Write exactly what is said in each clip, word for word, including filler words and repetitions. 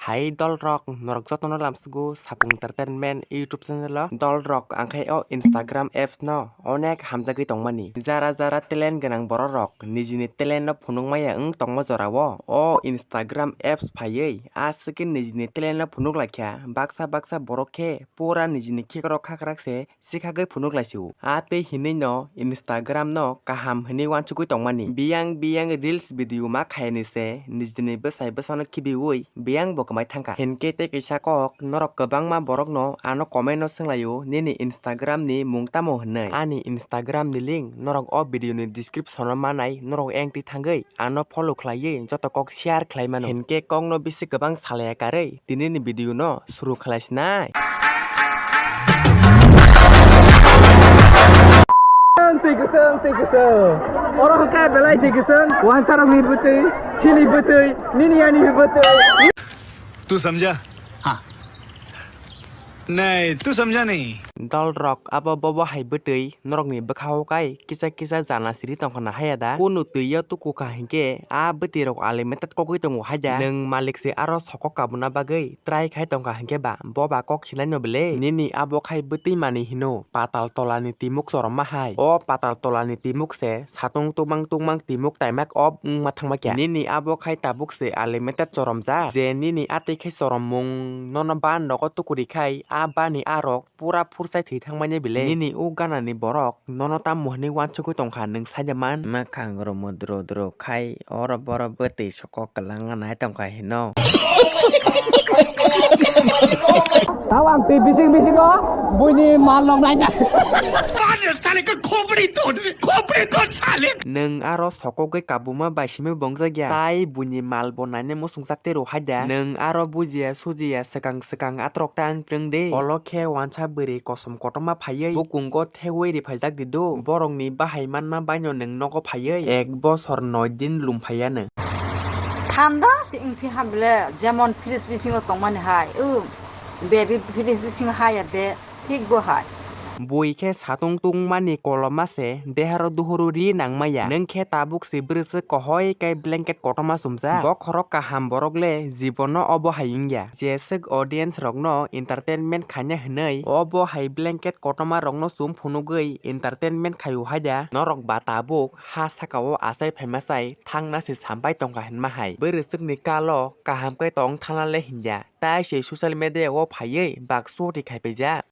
Hai dol rok, norok jotono lamsugo Sapung Entertainment YouTube channel o. Dol rok, ang khe o Instagram apps no onek hamjagwi tongmani. Jara jara talent gwnang borok rok nijini talent no phunuk maya wng tongma jora o. O Instagram apps phaiwi aswk khe nijini talent no phunuk laikha. Baksa baksa borok khe pura nijini khikrok khakrak se sikhagwi phunuk laisio. A tei hinwi no Instagram no kaham hinwi uansugwi tongmani. Biyang biyang reels video ma khaini se nijini bwsai bwsano khibiwi biyang bo kwmai thangkha. Hinkhe tei kisa kok norok kwbangma borok no ano comment no swnglaio, "Nini Instagram ni mung tamo?" hinwi. Ani Instagram ni link norok o video ni description o manai, norok engtwi thangwi ano follow khlaiwi joto kok share khlai mano. Hinkhe kokno bisi kwbang salaya karwi tinini video no suru khlai sinai. Twi kwsang, twi kwsang. Oro khe belai twi kwsang. Wansarokni bwtwi, chini bwtwi, nini ani bwtwi. तू समझा? हाँ। नहीं, तू समझा नहीं। Dol rok, abo bobo hai bwtwi norokni bwkha o kai kisa kisa jana siri tongkha na haya da? Kunu twi o tuku kha hinkhe a bwtwi rok unlimited kogwi tongo hai da? Nwng malik se aro soko kabuna bagwi try khai tongkha hinkhe ba, bo ba kok sinai no bele? Nini abo khai bwtwi mani hino patal tola ni timuk choromma hai. O patal tola ni timuk se satung tungmang tungmang timuk taimak ob wngma thangma kya. Nini abo khai tabuk se unlimited choromjak je nini atwi khai chorommung nono ba nogo tukuri khai a bani arok pura phursai thwi thangmani bile. Nini o ganani borok nono tammo hinwi uansugwi tongkha nwng saida man. Mwkhang rumudru dru khai oro boro bwtwi soko kwlangna nai tongkha hino. Tao ang twi bising bisingo buini mal nok naina. Nwng aro sokogwi kabuma bai simi bongjak ya. Tai buini mal bo naina muchungjak tei rw hai da. Nwng aro bujiya sujiya swkang swkang atrok ta wng twrwng de. Olo khe wansa bwrwi kosom kotorma phaiwi bukungo thewi riphaijak di do. Borokni bahai manma baino nwng nogo phaiwi ek bosor noi din lum phaiya nwng. Thanda se wngphi ha bele, jemon fridge bisingo tongmani hai, o baby fridge bisingo haya de, thik bo hai. Bui khe satung tungmani koloma se, deharo duhuru ri nangmaya. Nwng khe tabuk se bwrwswk kohoi kai blanket kotorma sumjak. Bokhorok kaham borok le jibono obo hai wngya. Jeswk audience rokno entertainment khaina hwnwi obo hai blanket kotorma rokno chum phunugwi entertainment khaio haida, norok ba tabuk ha sakao achai phaima chai thangna se sampai tongkha hinma hai. Bwrwswkni kalo kaham khe tong thana le hinya. Tai se social media o phaiwi bak soti khai paijak.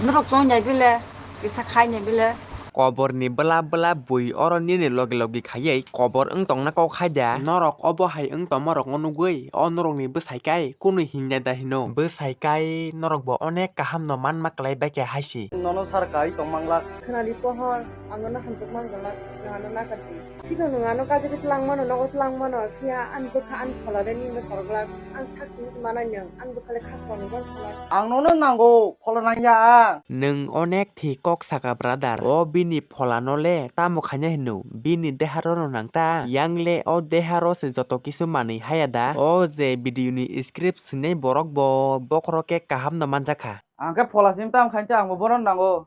Norok chongnai bile, kisa khainai bile. Koborni bwla bwla bui oro nini logi logi khaiwi kobor wng tongna kok hai da. Norok obo hai wng tongma rokno nugwi o norokni bwsai kai kunu hinya da hino. Bwsai kai norok bo onek kaham no manma kwlai bai khe hai si. Nono sar kai tong manglak. Khwnadi pohor, ang nono hamjwk man glak, nwng ano nakardi. Chikon nwng ano kajagwi twlang mano, nogo twlang mano, phiya ani bwkha ani phola de nini bwkha rok glak. Ang sak simi manai nwng, ani bwkha le kha phola ni bwkha glak. Ang nono nango, phola nangya ang. Nwng onek thwi kok saka brother. O bini pholano le tamo khaina hino, bini deharo no nang ta. Yang le o deharo se joto kisu manwi haya da. O je video ni script swinai borok bo bokhorok khe kaham no manjakha. Ang khe phola simi tamo khaincha, ang bo bono nango.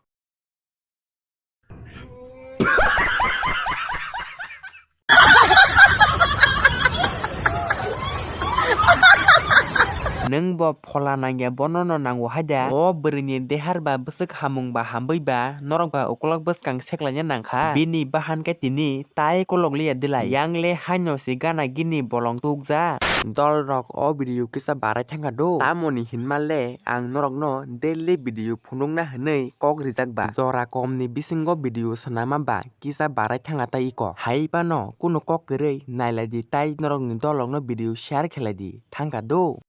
Nwng bo phola nangya, bono no nango haida? O bwrwini dehar ba bwswk hamung ba hambai ba, norok ba ukolok bwskang seklaina nangkha. Bini bahan khe tini tai kolok liya dilai. Yang le haino se gana gini bolong tukjak. Dol rok o video kisa barai thangkha do. Tamoni hinma le ang norokno daily video phunukna hwnwi kok rijak ba. Jora komni bisingo video swnama ba kisa barai thangkha tai iko. Hai phano kunu kok kwrwi nailai di tai norokni dolokno video share khlai di. Thangkha do.